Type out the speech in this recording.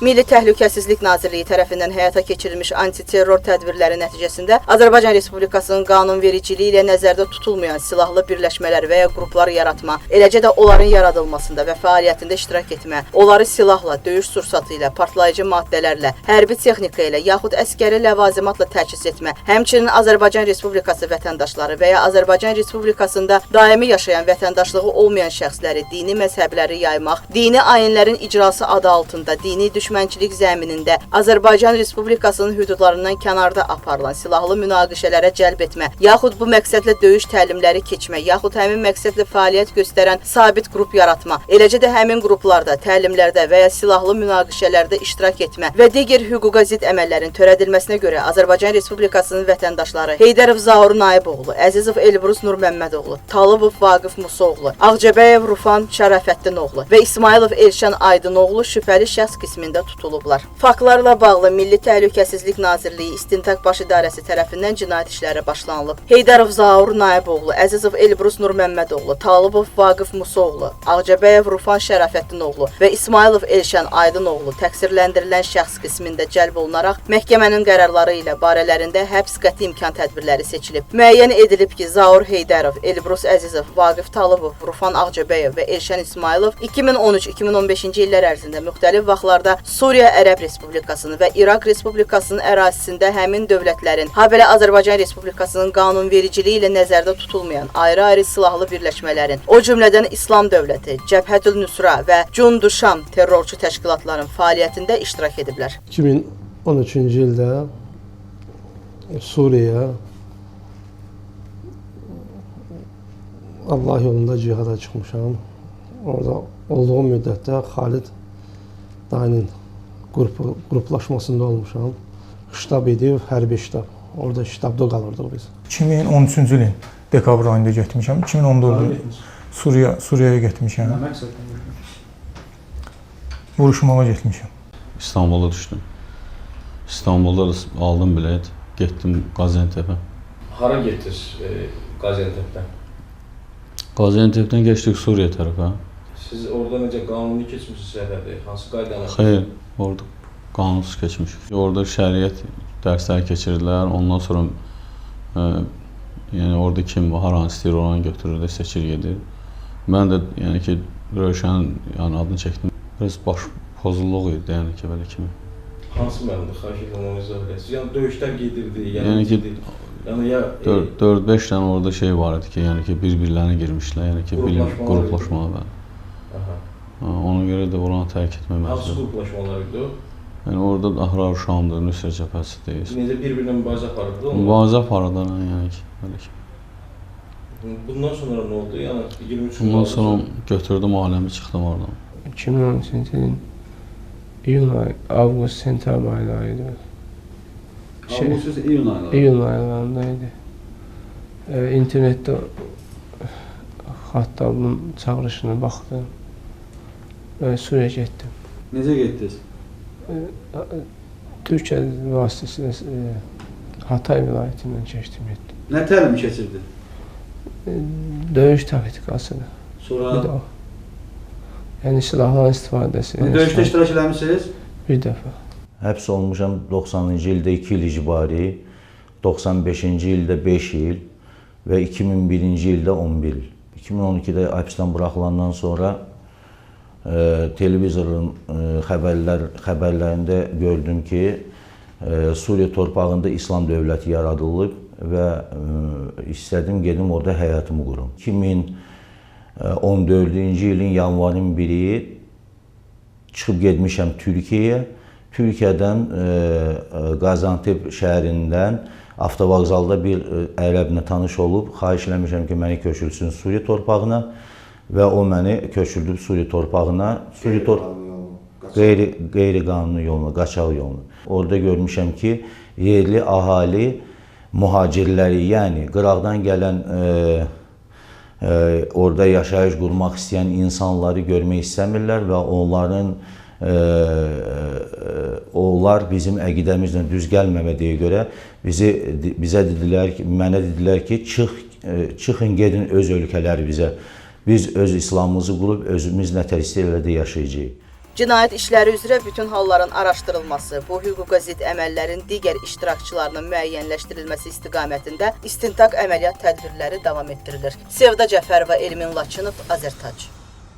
Milli Təhlükəsizlik Nazirliyi tərəfindən həyata keçirilmiş antiterror tədbirləri nəticəsində Azərbaycan Respublikasının qanunvericiliyi ilə nəzərdə tutulmayan silahlı birləşmələr və ya qruplar yaratma, eləcə də onların yaradılmasında və fəaliyyətində iştirak etmə, onları silahla, döyüş sursatı ilə, partlayıcı maddələrlə, hərbi texnika ilə yaxud əsgəri ləvazimatla təchiz etmə, həmçinin Azərbaycan Respublikası vətəndaşları və ya Azərbaycan Respublikasında daimi yaşayan vətəndaşlığı olmayan şəxsləri dini məzhəbləri yaymaq, dini ayinlərin icrası adı altında dini düşmənçilik zəminində Azərbaycan Respublikasının hüdudlarından kənarda aparılan silahlı münaqişələrə cəlb etmə, yaxud bu məqsədlə döyüş təlimləri keçmə, yaxud həmin məqsədlə fəaliyyət göstərən sabit qrup yaratma, eləcə də həmin qruplarda, təlimlərdə və ya silahlı münaqişələrdə iştirak etmə və digər hüquqa zidd əməllərin törədilməsinə görə Azərbaycan Respublikasının vətəndaşları Heydərov Zaur Naiboğlu, Əzizov Elbrus Nurməmmədoğlu, Talıbov Vaqif Musaoğlu, Ağcabəyev Rufan Şərafəddinoğlu və İsmayılov Elşən Aydınoğlu şübhəli şəxs qismində tutulublar. Faktlarla bağlı Milli Təhlükəsizlik Nazirliyi İstintaq Baş İdarəsi tərəfindən cinayət işləri başlanılıb. Heydərov Zaur Naiboğlu, Əzizov Elbrus Nurməmmədoğlu, Talıbov Vaqif Musaoğlu, Ağcabəyev Rufan Şərafəddinoğlu və İsmayılov Elşən Aydınoğlu təqsirləndirilən şəxs qismində cəlb olunaraq məhkəmənin qərarları ilə barələrində həbs qəti imkan tədbirləri seçilib. Müəyyən edilib ki, Zaur Heydərov, Elbrus Əzizov, Vaqif Talıbov, Rufan Ağcabəyev və Elşən İsmayılov 2013-2015-ci illər ərzində müxtəlif vaxtlarda Suriya Ərəb Respublikasının və İraq Respublikasının ərazisində həmin dövlətlərin, habelə Azərbaycan Respublikasının qanunvericiliyi ilə nəzərdə tutulmayan ayrı-ayrı silahlı birləşmələrin, o cümlədən İslam Dövləti, Cəbhətül Nusra və Cundu Şam terrorçu təşkilatların fəaliyyətində iştirak ediblər. 2013-cü ildə Suriyaya Allah yolunda cihada çıxmışam. Orada olduğum müddətdə Xalid dayının qruplaşmasında olmuşam. Ştab idi, hərbi ştab. Orada ştabda qalırdıq biz. 2013-cü ilin dekabr ayında getmişəm. 2014-cü Suriyaya getmişəm. Nə məqsədlə getmişsiniz? Vuruşmağa getmişəm. İstanbul'a düşdüm. İstanbul'da da aldım bilet, getdim Gaziantep'e. Hara getdiniz Gaziantep'dən? Gaziantep'ten keçdik Suriye tərəfə. Siz orada necə qanuni keçmisiniz sərhədi? Hansı qaydanı? Xeyr, orada qanunsuz keçmişik. Orada şəriət dərsləri keçirdilər. Ondan sonra yəni orada kim haranı istəyir oranı götürür də seçir gedir. Mən də yəni ki Rövşənin yəni adını çəkdim. Biraz baş pozulluq idi yəni ki belə kimi. Hansı mənada? Xahiş edirəm onu izah eləyəsiniz. Yəni döyüşlər gedirdi, yəni, Yəni ki, yəni ya 4-5 dənə orada şey var idi ki, yəni ki bir-birlərinə girmişlər, yəni ki qruplaşmalar bəli. Aha. Ona görə də oranı tərk etmək Hansı məcbur. qruplaşmalar idi o? Yəni orada Ahrar Şamdır, Nüsrə cəbhəsidir. Necə bir-birinə mübarizə aparırdı onlar? Mübarizə aparırdı yəni ki, belə ki. Bundan sonra nə oldu? Yəni 23 Bundan sonra götürdüm ailəmi, çıxdım oradan. 2013-cü ilin iyun ayı, avqust, sentyabr ayları idi. Avqust, iyun ayları? İyun aylarında idi. İnternetdə Xattabın çağırışına baxdım və Suriyaya getdim. Necə getdiniz? Türkiyə vasitəsilə Hatay vilayətindən keçdim, getdim. Nə təlim keçirdin? Döyüş taktikasıdır. Sonra? Bir də o. Yəni silahların istifadəsi. Döyüşdə iştirak eləmisiniz? Bir dəfə. Həbs olmuşam 90-cı ildə 2 il icbari, 95-ci ildə 5 il və 2001-ci ildə 11 il. 2012-də həbsdən buraxılandan sonra televizorun xəbərlərində gördüm ki, Suriya torpağında İslam dövləti yaradılıb və istədim gedim orada həyatımı qurum. 2014-cü ilin yanvarın 1-i çıxıb getmişəm Türkiyəyə. Türkiyədən Gaziantep şəhərindən avtovağzalda bir ərəblə tanış olub, xahiş eləmişəm ki, məni köçürülsün Suriya torpağına və o məni köçürdüb Suriya torpağına. Qeyri-qanuni yolla, qaçaq yolla. Orada görmüşəm ki, yerli əhali mühacirləri, yəni qıraqdan gələn orada yaşayış qurmaq istəyən insanları görmək istəmirlər və onlar bizim əqidəmizlə düz gəlməmədiyə görə bizə dedilər ki, mənə dedilər ki, çıxın gedin öz ölkələrinizə. Biz öz İslamımızı qurub özümüz nə tər istəyir elə də yaşayacağıq. Cinayət işləri üzrə bütün halların araşdırılması, bu hüquqa zidd əməllərin digər iştirakçılarının müəyyənləşdirilməsi istiqamətində istintaq əməliyyat tədbirləri davam etdirilir. Sevda Cəfərova, Elmin Laçınov, Azərtac.